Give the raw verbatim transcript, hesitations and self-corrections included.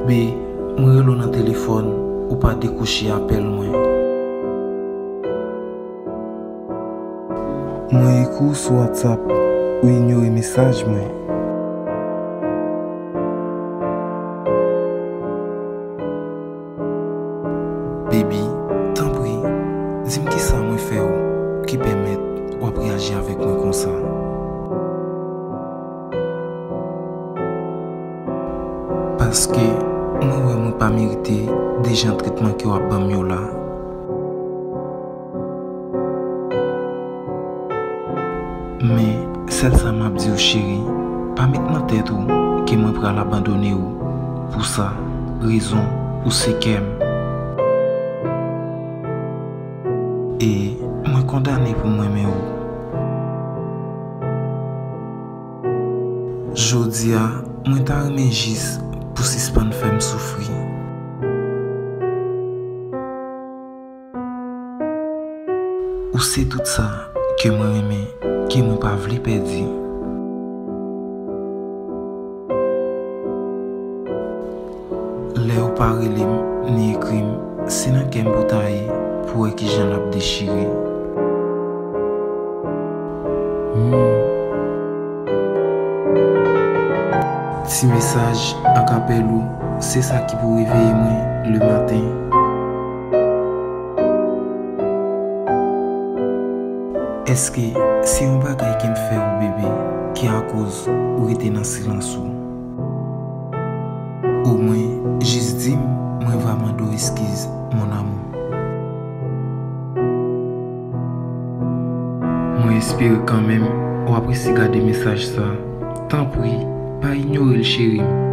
Bebe, mwen rele w nan telefòn, ou pa dekwoche apèl mwen. Mwen ekri w sou WhatsApp, ou inyore mesaj mwen. Baby, tanpri, di m kisa mwen fè w ki pèmèt w ap reyaji avèk mwen konsa. Paske mwen wè mwen pa merite de jan tretman ke w ap ban m yo la. Men, sèl sa m ap di w, cheri, pa met nan tèt ou ke mwen pral abandone w. Pou sa, rezon, ou se kè m. E mwen kondane pou m renmen w. Jodi a, mwen ta renmen jis pou sispann fè m soufri. Ou se tout sa ke mwen renmen, ke mwen pa vle pèdi. Lè ou pa rele m, ni ekri m, se nan kè m pou ta ye, pou wè kijan l ap dechire. Hmm. Ti mesaj ak apèl ou, se sa ki pou reveye mwen le maten. Èske se yon bagay ke m fè ou, bebe, ki akoz ou rete nan silans ou? Omwen, jis di m, mwen va mande w eskiz, mon amour. Mwen espere kanmenm w ap resi gade mesaj sa. Tanpri, pa inyore l, cheri m.